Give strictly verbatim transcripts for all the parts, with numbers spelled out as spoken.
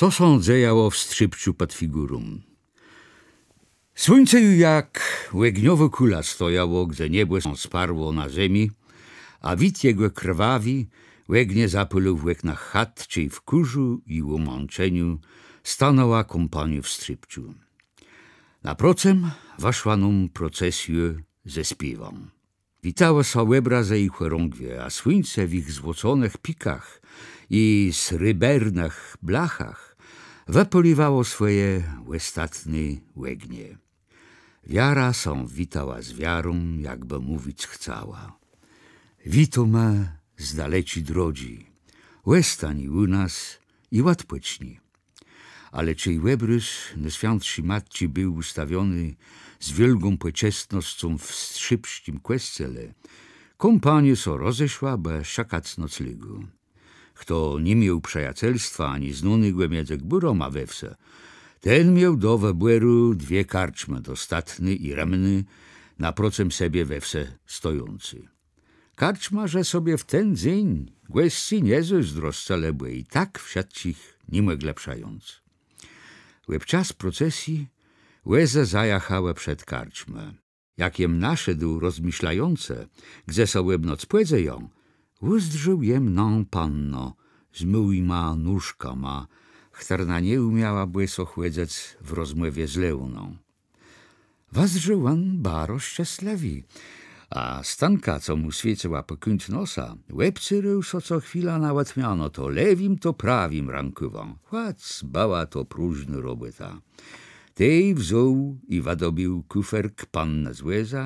To sã dzejało w Strzépczu pòd Figùrą. Słuńce ju jak ògniowô kùla stojało, gdze niebò sã sparło na zemi, a wid jegò krwawi ògnie zapôlił w òknach chat, czej w kùrzu i ùmãczenim stanãła kómpaniô w Strzépczu. Naprocëm wëszła nóm procesjô ze spiéwã. Witałë sã òbrazë i chòrągwie, a słuńce w jich złocónëch pikach i srébrnëch blachach wëpôliwało swòje òstatné ògnie. Wiara sã witała z wiarą, jakbë mówic chcała: Witómë z daleczi drodżi, òstani ù nas i òdpòczni. Ale czej òbrôz Nôswiãtszi Matczi béł ùstawiony z wiôlgą pòczestnoscą w strzépsczim kòscele, kómpaniô sã rozeszła, bë szëkac noclégù. Chto ni miôł przëjacelstwa ani znónégò midzë gbùrama we wsë, ten miôł do wëbòru dwie karczmë, dostatné i rëmné, naprocëm sebie we wsë stojącé. Karczmôrze sobie w ten dzéń gòscy nie zôzdroscëlë, bò i tak wszëtczich ni mòglë przëjąc. Òb czas procesji wòzë zajachałë przed karczmã. Jak jem naszedł, rozmëszlającë, gdze sã òb noc pòdzejã, ùzdrzôł jem nã pannã z môłima nóżkama, chtërna nie ùmiała bòso chòdzëc, w rozmòwie z Leónã. Wëzdrzôł òn baro szczeslëwi, a stanka, co mù swiécëła pòkąd nosa, òbcérôł sã co chwila na òdmianã to lewim, to prawim rãkôwã, chòc bëła to próżnô robòta. Tej wzął i wëdobéł kùferk pannë z wòza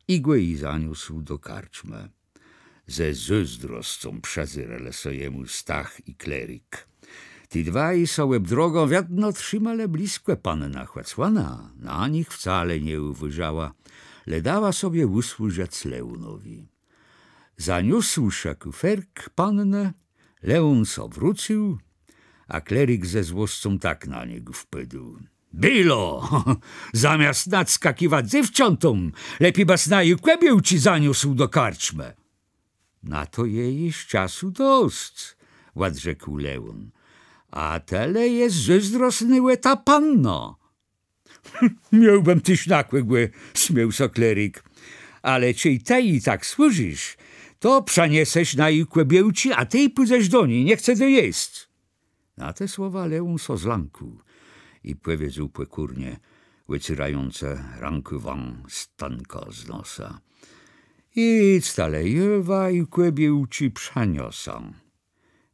i gò ji zaniósł do karczmë. Ze zôzdroscą przëzérelë sã jemù Stach i klerik. Ti dwaj sã òb drogã wiedno trzimelë blëskò pannã, chòc òna na nich wcale nie ùwôżała, le dała sobie ùsłëżëc Leónowi. Zaniósłszë kùferk pannë, León sã wrócył, a klerik ze złoscą tak na niegò wpôdł: Bilo! Zamiast nadskakiwac dzéwczãtóm, lepi bës naju kòbiôłczi zaniósł do karczmë. Na to je jesz czasu dosc, òdrzekł León. A të le jes zôzdrosny ò tã pannã. Miôłbëm téż na kògò, smiôł sã klerik. Ale czej të ji tak służisz, to przëniesesz naju kòbiôłczi, a tej pùdzesz do ni, nie chcã tu jesc. Na te słowa León sã zlãkł i pòwiedzôł pòkórnie, òcérającë rãkôwã stankã z nosa: Jidz të le, jô waju kòbiôłczi przëniosã.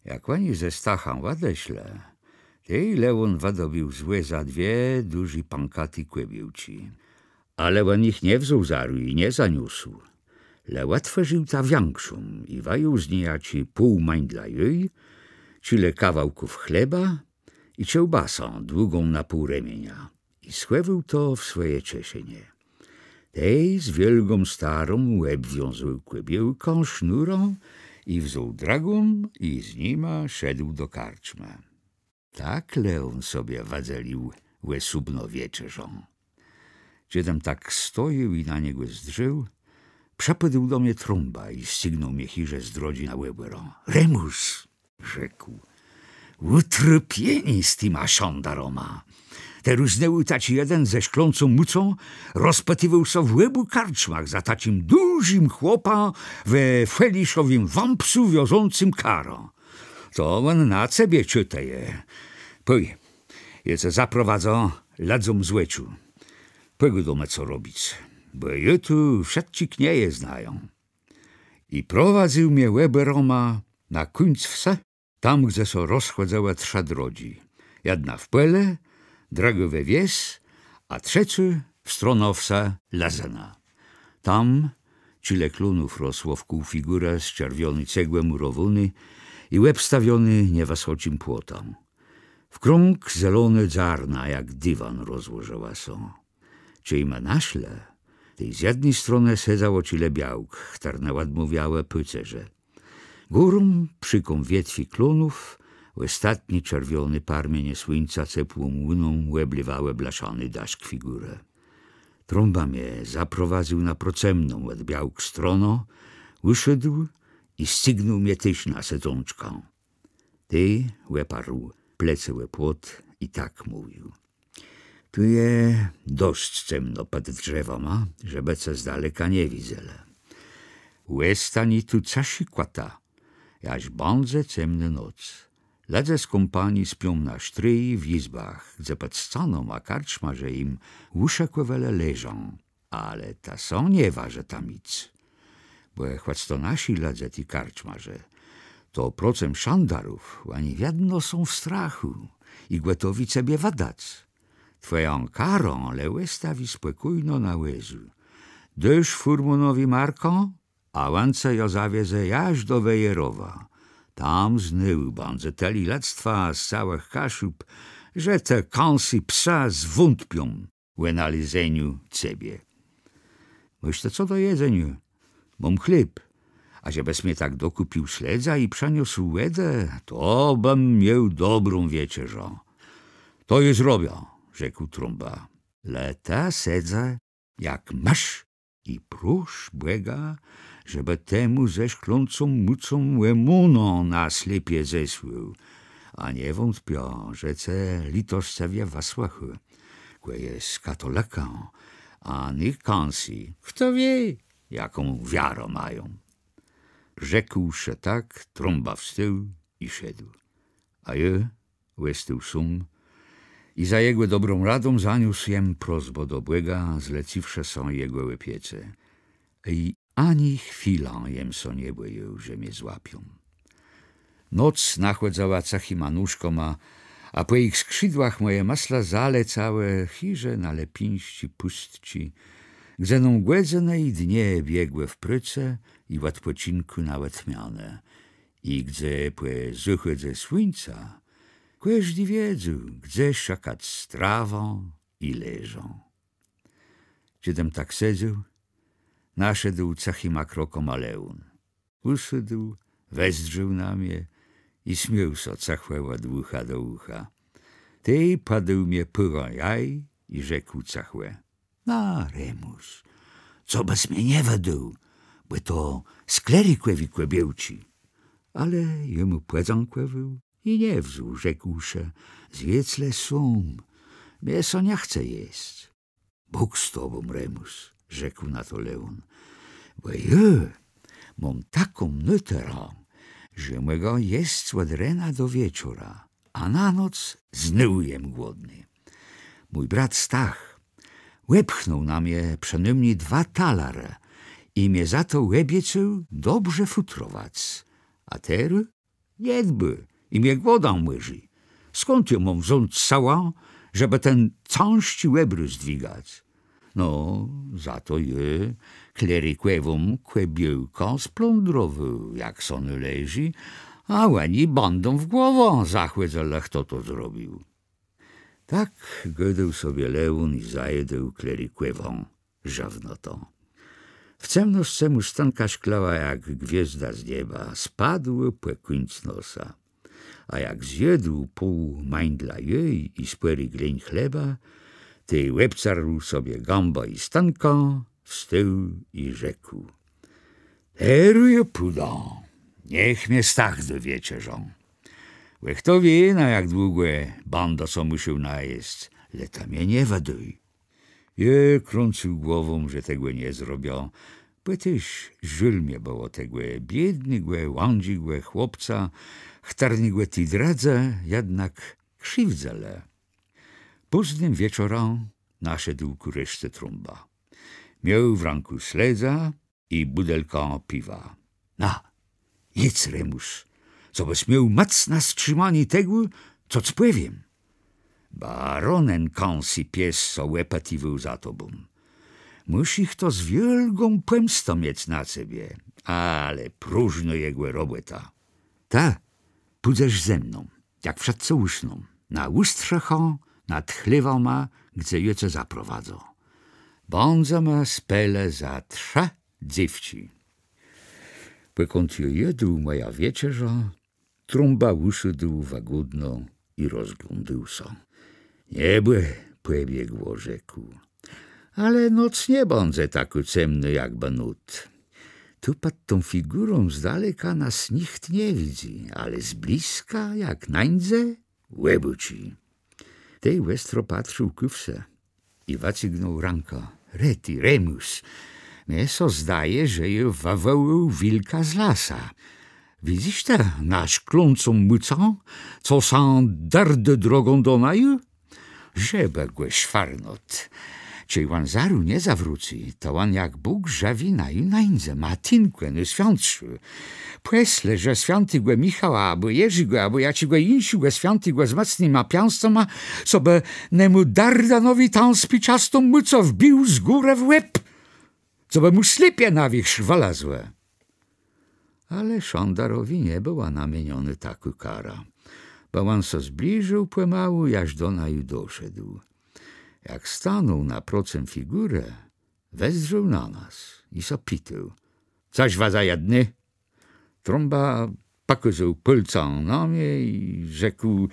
Jak òni ze Stachã òdeszlë, tej León wëdobéł z wòza dwie dużé pãkaté kòbiôłczi. Ale òn jich nie wzął zarô i nie zaniósł, le òtwòrził tã wikszą i wëjął z ni jaczi pół mańdla jôj, czile kawałków chleba i czełbasã długą na pół remienia, i schòwôł to w swòje czeszenie. Tej z wiôlgą starą òbwiązôł kòbiôłkã sznurã i wzął drëgą i z nima szedł do karczmë. Tak León sobie wëdzelił òsóbno wieczerzã. Czej jem tak stojôł i na niegò zdrzôł, przëpôdł do mie Trąba i scygnął mie chiże z drodżi na òbòrã. Remùs, rzekł, ùtrôpienié z tima szandarama. Terô znôwù taczi jeden ze szklącą mùcą rozpitiwôł sã w òbù karczmach za taczim dużim chłopã we feliszowim wãpsu wiozącym karã. To òn na cebie czëtëje. Pòj, jô ce zaprowadzã lëdzóm z òczu. Pògôdómë, co robic, bò jô tu wszëtczé knieje znajã. I prowadzył mie òbòrama na kùńc wsë, tam, gdze sã rozchòdzałë trzë drodżi. Jedna w pòle, drëgô we wies, a trzecô w stronã wsë Lëzëna. Tam czile klonów rosło wkół figùrë z czerwiony cegłë mùrowóny i òbstawiony niewësoczim płotã. W krąg zelonô dzarna jak diwan rozłożëła sã. Czej ma naszlë, tej z jedny stronë sedzało czile białk, chtërne òdmôwiałë pôcerze. Górą, przékã wietwi klonów, òstatné czerwioné parmienie słuńca cepłą łuną òblewałë blaszany daszk figùrë. Trąba mie zaprowadzył na procëmną òd białk stronã, ùsôdł i scygnął mie téż na sedzączkã. Tej òparł plecë ò płot i tak mówił: Tu je dosc cemno pòd drzewama, żebë ce z daleka nie widzelë. Òstani tu cëszi kòta, jaż bãdze cemnô noc. Lëdze z kómpanii spią na sztréji w jizbach, dze pòd scanama karczmôrze jim ùszëkòwelë leżã. Ale të sã nie wôż tam jic. Bò chòc to naszi lëdze, ti karczmôrze, to procëm szandarów òni wiedno są w strachù i gòtowi cebie wëdac. Twòjã karã le òstawi spòkójno na wòzu. Dôsz fùrmanowi markã, a òn ce jã zawieze jaż do Wejerowa. Tam znôwù bãdze tëli lëdztwa z całëch Kaszub, że te kãsy psa zwątpią ò nalezeniu cebie. Môsz të co do jedzeniô? Móm chléb. A żebës mie tak dokùpił sledza i przëniósł wòdë, to bëm miôł dobrą wieczerzã. To jô zrobiã, rzekł Trąba. Le të sedzë jak môsz i prosz Bòga, żebë temù ze szklącą mùcą òmónã na slépie zesłôł. A nie wątpiã, że ce lëtoscëwie wësłëchô, kò jes katolëkã, a ny kãsy, chto wié, jaką wiarã mają. Rzekłszë tak, Trąba wstôł i szedł. A jô òstôł sóm i za jegò dobrą radą zaniósł jem prosbã do Bòga, zlecywszë sã jegò òpiece. I ani chwilã jem sã nie bòjôł, że mie złapią. Noc nachòdzała cëchima nóżkama, a pò jich skrzidłach mòje mëslë zalecałë chiże na lepińsczé pùstczi, gdze nóm gòdzënë i dnie biegłë w prôcë i òdpòczinkù na òdmianë, i gdze pò zôchòdze słuńca kòżdi wiedzôł, gdze szëkac strawã i leżã. Czej jem tak sedzôł, naszedł cëchima krokama León. Ùsôdł, wezdrzôł na mie i smiôł sã cëchò òd ùcha do ùcha. Tej pòdôł mie pôrã jaj i rzekł cëchò: Na, Remùs, cobës mie nie wëdôł, bò to z klerikòwi kòbiôłczi. Ale jem mù pòdzãkòwôł i nie wzął, rzekłszë: Zjédz le sóm, mie sã nie chce jesc. Bóg z tobą, Remùs, rzekł na to León, bò jô móm taką nôtërã, że mògã jesc òd rena do wieczora, a na noc znôwù jem głodny. Mój brat Stach òpchnął na mie przënômni dwa talarë i mie za to òbiecôł dobrze fùtrowac. A terô nie dbô i mie głodã mòrzi. Skąd jô móm wząc sëłã, żebë ten cãżczi òbrus dwigac? No, za to jô klerikòwą kòbiôłkã splądrowôł, jak sã nôleżi, a òni bãdą w głowã zachòdzëlë, chto to zrobił. Tak gôdôł sobie León i zajôdôł klerikòwą żëwnotã. W cemnoscë mù stënka szklała jak gwiôzda z nieba, spadłô pò kùńc nosa. A jak zjôdł pół mańdla jôj i spòri gleń chleba, tej òbcarł sobie gãbã i stënkã, wstôł i rzekł: Terô jô pùdã, niech mie Stach dô wieczerzã. Bò chto wié, na jak długò bãdã sã mùszôł najesc, le të mie nie wëdôj. Jô krãcył głową, że tegò nie zrobiã, bò téż żôl mie bëło tegò biédnégò, łãdzégò chłopca, chtërnégò ti drëdzë jednak krziwdzëlë. Póznym wieczorã naszedł kù reszce Trąba. Miôł w rãkù sledza i bùdelkã piwa. Na, jédz, Remùs, cobës miôł mòc na strzimanié tegò, co cë pòwiém. Baro nen kąsy pies sã òpëtiwôł za tobą. Mùszi chto z wiôlgą pòmstą miec na cebie, ale próżnô jegò robòta. Të pùdzesz ze mną, jak wszëtcë ùsną, na ùstrzechã nad chléwama, gdze jô ce zaprowadzã. Bãdzema spelë za trzë dzéwczi. Pòkąd jô jôdł mòjã wieczerzã, Trąba ùsôdł wëgódno i rozglądôł sã. Niebò pòbiegło, rzekł. Ale noc nie bãdze takô cemnô jak bënôt. Tu pòd tą figùrą z daleka nas nicht nie widzy, ale z blëska, jak nańdze, òbôczi. Tej òstro patrził kù wsë i wëcygnął rãkã. Reti, Remùs, mie sã zdaje, że jô wëwòłôł wilka z lasa. Widzysz të nã szklącą mùcã, co sã dërdô drogą do naju? Żebë gò szwarnąc. Czej òn zarô nie zawrócy, to òn jak Bóg żëwi naju nańdze, Matinkò Nôswiãtszô. Pòslë że swiãtégò Michała, abò Jerzégò, abò jaczégò jinszégò swiãtégò z mòcnyma piãscama, cobë nemù Dardanowi tã spiczastą mùcã wbił z górë w łeb, cobë mù slépia na wiérzch wëlazłë. Ale szandarowi nie bëła namienionô takô kara, bò òn sã zbliżił pòmału, jaż do naju doszedł. Jak stanął naprocëm figùrë, wezdrzôł na nas i sã pitôł: Cos wa za jedny? Trąba pòkôzôł pôlcã na mie i rzekł: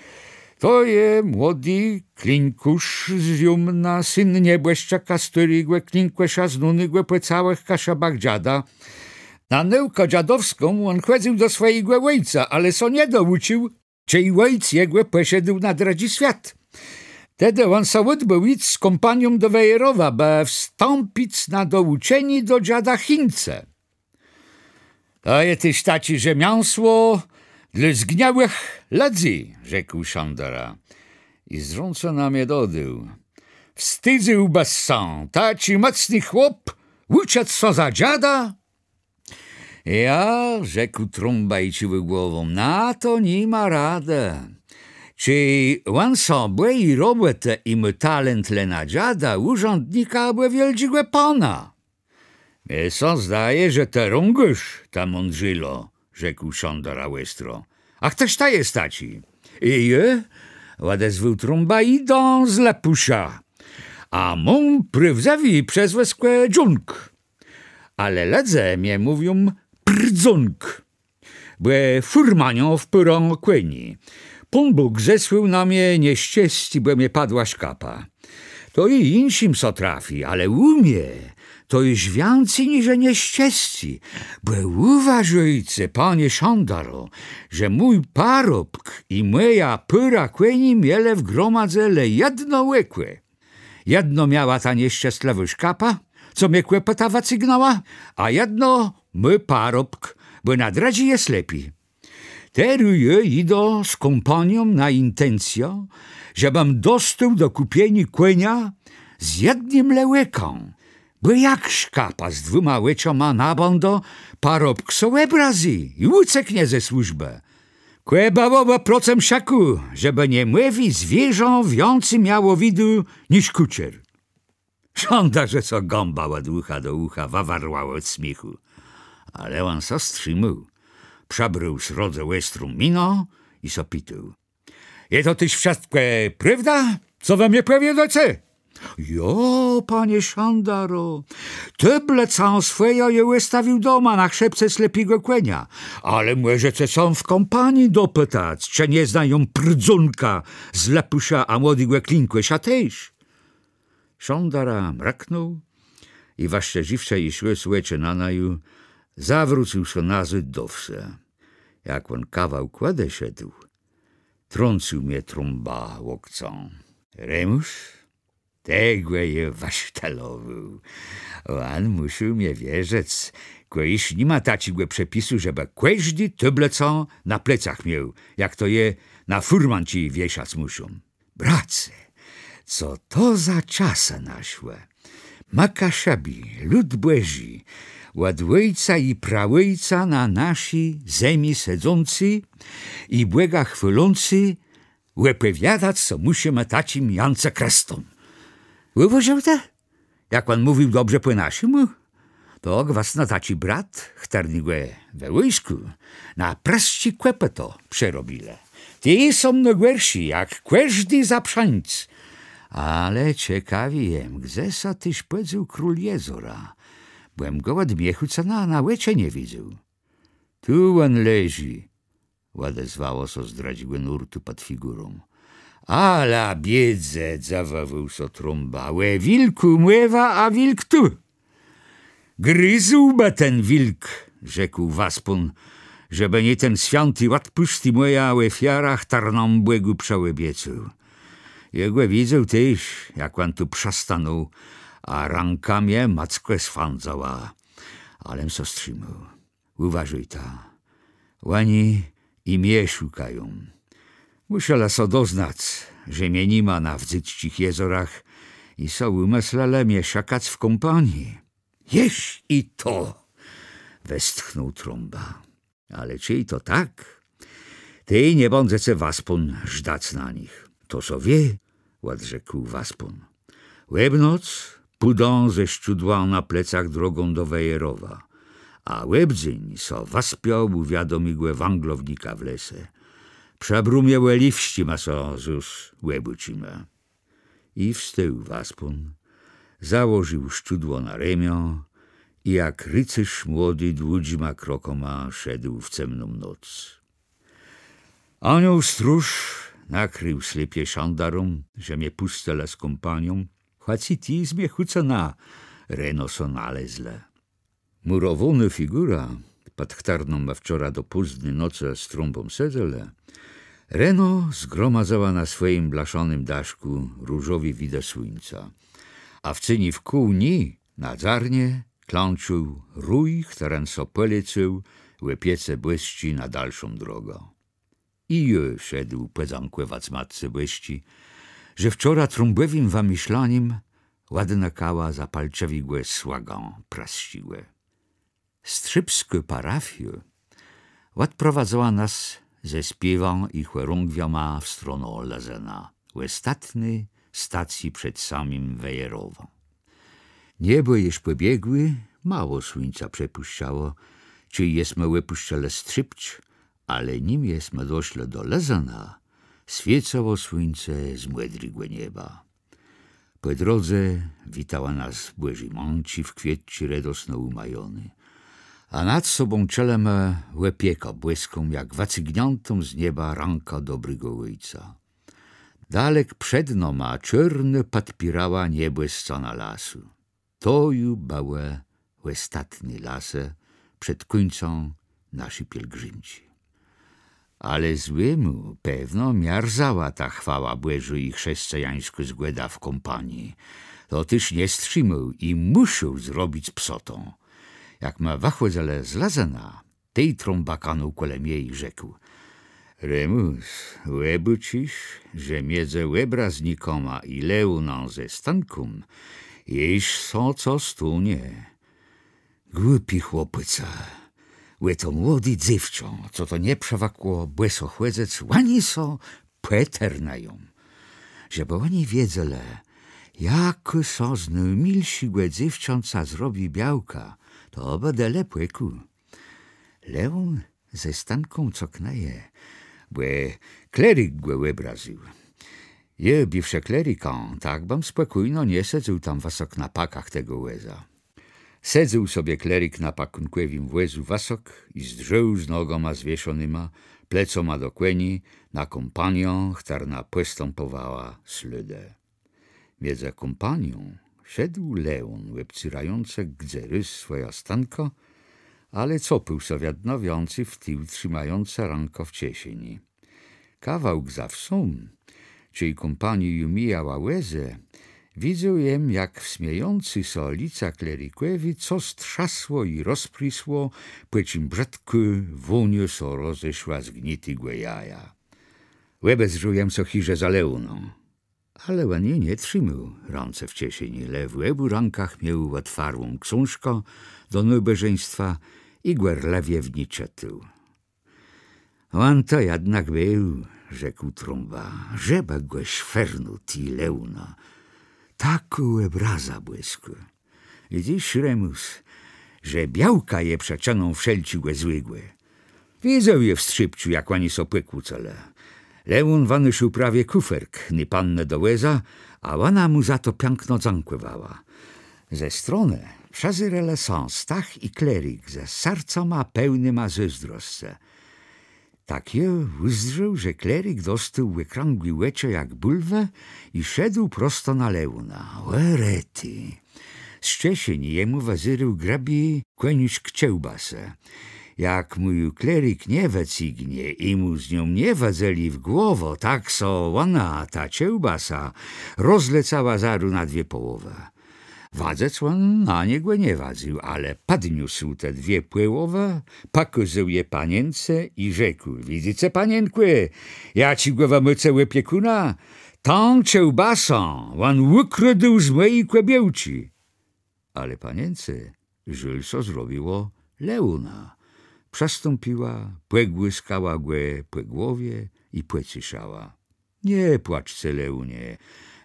To je młodi Klinkùsz z Jumna, syn niebòszczëka, stôrégò Klinkòsza, znónégò pò całëch Kaszëbach dżada. Na nôùkã dżadowską òn chòdzył do swòjégò òjca, ale sã nie doùcził, czej òjc jegò pòszedł na drëdżi swiat. Tedë òn sã ùdbôł jic z kómpanią do Wejerowa, bë wstąpic na doùczenié do dżada Chińce. To je téż taczé rzemiãsło dlô zgniłëch lëdzy, rzekł szandara. I zdrzącë na mie dodôł: Wstëdzyłbës sã, taczi mòcny chłop, ùczëc sã za dżada? Ja, rzekł Trąba i cziwôł głową, na to ni ma radë. Czej òn sã bòji robòtë i mô talent le na dżada, ùrzãdnika abò wiôldżégò pana. Mie sã zdaje, że të rągôsz, të mądrzélo, rzekł szandara òstro. A chtëż të jes taczi? Jô, òdezwôł Trąba, jidã z Lëpùsza. A móm prôwdzëwé przezwëskò Dżónk. Ale lëdze mie mówią Prdząk. Bò fùrmaniã w pôrã kòni. Pón Bóg zesłôł na mie nieszczescé, bò mie padła szkapa. To i jinszim sã trafi, ale ù mie to jesz wiãcy niże nieszczescé. Bò ùważôjce, panie szandaro, że mój parobk i mòja pôra kòni mielë w gromadze le jedno òkò. Jedno miała ta nieszczeslëwô szkapa, co mie kòpëta wëcygnãła, a jedno mój parobk, bò na drëdżé je slepi. Terô jô jidã z kómpanią na intencjã, żebëm dostôł do kùpieniô kònia z jednym le òkã. Bò jak szkapa z dwùma òczama nabãdã, parobk sã òbrazy i ùceknie ze służbë. Kò bëłobë procëm szëkù, żebë niemòwé zwierzã wiãcy miało widu niż kùczer. Szandarze sã gãba òd ùcha do ùcha wëwarła òd smiéchù. Ale òn sã strzimôł. Przëbrôł srodze òstrą minã i sã pitôł: Je to téż wszëtkò prôwda, co wë mie pòwiôdôce? Jo, panie szandaro, tôblëcã swòjã jô òstawił doma na chrzebce slepégò kònia. Ale mòżece sã w kómpanii dopëtac, czë nie znają Prdząka z Lëpùsza, a młodégò Klinkòsza téż. Szandara mrëknął i wëszczerziwszë jesz rôz òczë na naju, zawrócył sã nazôd do wsë. Jak òn kawałk òdeszedł, trącył mie Trąba łokcã: Remùs, tegò jô wësztelowôł. Òn mùszôł mie wierzëc, kò jesz ni ma taczégò przepisu, żebë kòżdi tôblëcã na plecach miôł, jak to je na fùrmanczi wieszac mùszą. Brace, co to za czasë naszłë? Më Kaszëbi, lud Bòżi, òd òjca i praòjca na naszi zemi sedzący i Bòga chwôlący, òpòwiadac sã mùszimë taczim jancekrëstóm. Ùwôżôł të? Jak òn mówił dobrze pò naszémù? To gwësno taczi brat, chtërnégò we wòjskù na prësczé kòpëto przerobilë. Ti są nôgòrszi, jak kòżdi zaprzańc. Ale cekawi jem, gdze sã téż pòdzôł król jezora, bò jem gò òd miechù cëcha na òczë nie widzôł. Tu òn leżi, òdezwało sã z drëdżégò nórtu pòd figùrą. Ala biédze, dzëwòwôł sã Trąba, ò wilkù mòwa, a wilk tu. Grizłbë ten wilk, rzekł waspón, żebë nié ten swiãti òdpùst i mòja òfiara, chtërną jem Bògù przëòbiecôł. Jô gò widzôł téż, jak òn tu przëstanął, a rãka mie mòckò swãdzała. Alem sã strzimôł. Ùważôjta. Òni i mie szukają. Mùszelë sã doznac, że mie ni ma na Wdzydzczich jezorach, i sã ùmëslëlë mie szëkac w kómpaniji. Jesz i to! Westchnął Trąba. Ale czej to tak, tej nie bãdzece waspón żdac na nich. To sã wié, òdrzekł waspón. Òb noc pùdã ze szczudłã na plecach drogą do Wejerowa, a òb dzéń sã waspiã ù wiadomégò wãglownika w lese. Przë brómie òliwsczi ma sã zôs òbôczimë. I wstôł waspón, założił szczudło na remiã i jak ricérz młodi dłudżima krokama szedł w cemną noc. Aniół stróż nakrił slépie szandaróm, że mie pùscëlë z kómpanią, chòc i ti z mie chùcëna reno sã nalezlë. Mùrowónô figùra, pòd chtërną ma wczora do pózdny nocë z Trąbą sedzelë, reno zgromadzëła na swòjim blaszónym daszkù różowé widë słuńca. A w ceni wkół ni, na zarnie, klãcził rój, chtëren sã pòlecył òpiece bòsczi na dalszą drogã. I jô szedł pòdzãkòwac Matce Bòsczi, że wczora Trąbòwim wëmëszlanim òdnëkała zapalczëwégò słëgã prësczégò. Strzépskô parafiô òdprowadzała nas ze spiéwã i chòrągwiama w stronã Lëzëna, òstatny stacji przed samim Wejerowã. Niebò jesz pòbiegłé, mało słuńca przepùszczało, czej jesmë òpùscëlë Strzépcz, ale nim jesmë doszlë do Lëzëna, swiécëło słuńce z mòdrégò nieba. Pò drodze witałë nas Bòżé Mãczi w kwiôtczi redosno ùmajoné, a nad sobą czëlë më òpiekã Bòską, jak wëcygniãtą z nieba rãkã dobrégò Òjca. Dalek przed nama czôrno pòdpiérała niebò scana lasu. To ju bëłë òstatné lasë przed kùńcã naszi pielgrzimczi. Ale złémù pewno mierzała ta chwała Bòżô i chrzescëjańskô zgòda w kómpaniji. To téż nie strzimôł i mùszôł zrobic psotã. Jak ma wëchòdzëlë z Lëzëna, tej Trąba kanął kòle mie i rzekł: Remùs, òbôczisz, że midzë òbraznikama i Leónã ze Stanką jesz sã co stónie. Głupi chłopôcë, ò to młodé dzéwczã, co to nie przëwëkło bòso chòdzëc, òni sã pòtërnają. Żebë òni wiedzelë, jakô sã z nômilszégò dzéwczãca zrobi białka, to bë delë pòkù. León ze Stanką coknãje, bò klerik gò òbrazył. Jô, bëwszë klerikã, tak bëm spòkójno nie sedzôł tam wësok na pakach tegò wòza. Sedzôł sobie klerik na pakùnkòwim wòzu wësok i zdrzôł z nogama zwieszonyma, plecoma do kòni, na kómpaniã, chtërna pòstãpòwała slôdë. Midzë kómpanią szedł León, òbcérającë gdzerës swòjã Stankã, ale copôł sã wiedno wiãcy w tił, trzimającë rãkã w czeszeni. Kawałk za wsą, czej kómpaniô ju mijała wòzë, widzôł jem, jak w smiejącé sã lica klerikòwi cos trzasło i rozprisło, pò czim brzëdkô wòniô sã rozeszła zgnitégò jaja. Òbezdrzôł jem sã chiże za Leónã. Ale òn ju nie trzimôł rãce w czeszeni, le w òbù rãkach miôł òtwartą ksążkã do nôbòżeństwa i gòrlëwie w ni czëtôł. Òn to jednak béł, rzekł Trąba, żebë gò szwernąc ti Leóna. Takô òbraza bòskô. Widzysz, Remùs, że białka je przëczëną wszelczégò złégò. Widzôł jem w Strzépczu, jak òni sã pòkłócëlë. León wënôszôł prawie kùferk ny pannë do wòza, a òna mù za to piãkno dzãkòwała. Ze stronë przëzérelë sã Stach i klerik ze sercama pełnyma zôzdroscë. Tak jô ùzdrzôł, że klerik dostôł òkrãgłé òczë jak bùlwë i szedł prosto na Leóna. Ò retë! Z czeszeni jemù wëzérôł grëbi kòniuszk czełbasë. Jak mù ju klerik nie wëcygnie i mù z nią nie wëdzelë w głowã, tak sã òna, ta czełbasa, rozlecała zarô na dwie pòłowë. Wadzëc òn na niegò nie wadzył, ale pòdniósł te dwie pòłowë, pòkôzôł je panience i rzekł: „Widzyce, panienkò, jaczégò wa môce òpiekùna? Tã czełbasã òn ùkrôdł z mòji kòbiôłczi”. Ale panience żôl sã zrobiło Leóna. Przëstąpiła, pògłaskała gò pò głowie i pòceszała: „Nie płaczce, Leónie.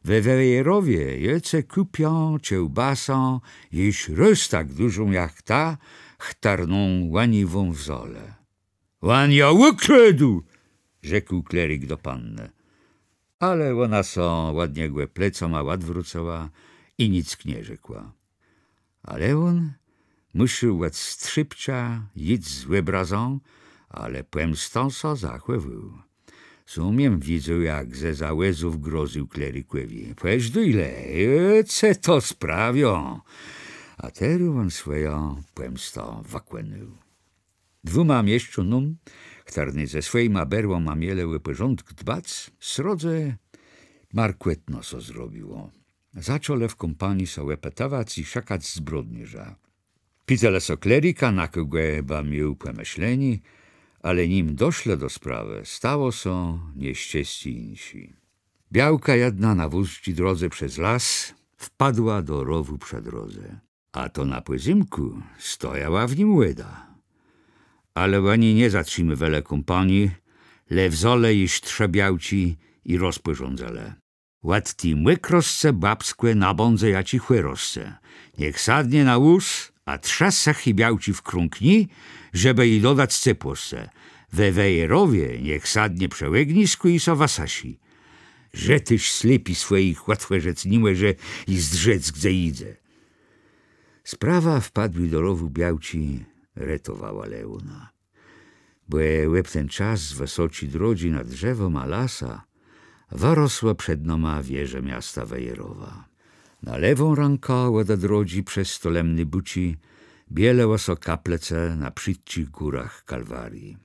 We Wejerowie jô cë kùpiã czełbasã jesz rôz tak dużą jak ta, chtërną òni wóm wzãlë”. „Òn jã ùkrôdł!” rzekł klerik do pannë. Ale òna sã òd niegò plecama òdwrócëła i nick nie rzekła. A León mùszôł òd strzépcza jic z òbrazã, ale pòmstã so zachòwôł. Sóm jem widzôł, jak ze zawòzów grozył klerikòwi: „Pòżdôj le, jô cë to sprawiã”. A terô òn swòjã pòmstã wëkònôł. Dwùma mieszczónóm, chtërny ze swòjima berłama mielë ò pòrządk dbac, srodze markòtno sã zrobiło. Zaczãlë w kómpanii sã òpëtiwac i szëkac zbrodniôrza. Pitelë sã klerika, na kògò bë miôł pòmëszlenié, ale nim doszlë do sprawë, stało sã nieszczescé jinszé. Białka jedna na wąsczi drodze przez las wpadła do rowù przë drodze. A to na pòzymkù stojała w nim wòda. Ale òni nie zatrzimiwelë kómpanii, le wzãlë jesz trzë białczi i rozpòrządzëlë: „Òd ti mòkroscë babskò nabãdze jaczi chòroscë. Niech sadnie na wóz, a trzë sëché białczi wkrąg ni, żebë ji dodac cepłoscë. We Wejerowie niech sadnie przë ògniskù i sã wësëszi. Że téż slépi swòjich òtwòrzëc ni mòże i zdrzec, gdze jidze”. Sprawa wpadłi do rowù białczi retowała Leóna. Bò òb ten czas z wësoczi drodżi nad drzewama lasa wërosła przed nama wieża miasta Wejerowa. Na lewą rãkã òd drodżi przez stolemné bùczi bielëła sã kaplëca na przitczich górach Kalwarii.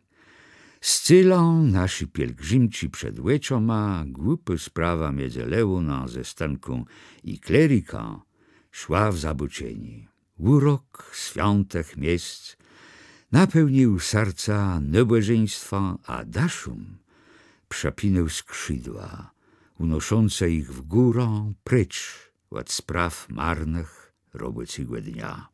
Z célã naszi pielgrzimczi przed òczama głupô sprawa midzë Leónã ze Stanką i klerikã szła w zabôczenié. Ùrok swiãtëch miesc napełnił serca nôbòżeństwã, a dëszóm przëpinôł skrzidła, ùnoszącë jich w górã, precz òd spraw marnëch robòcégò dnia.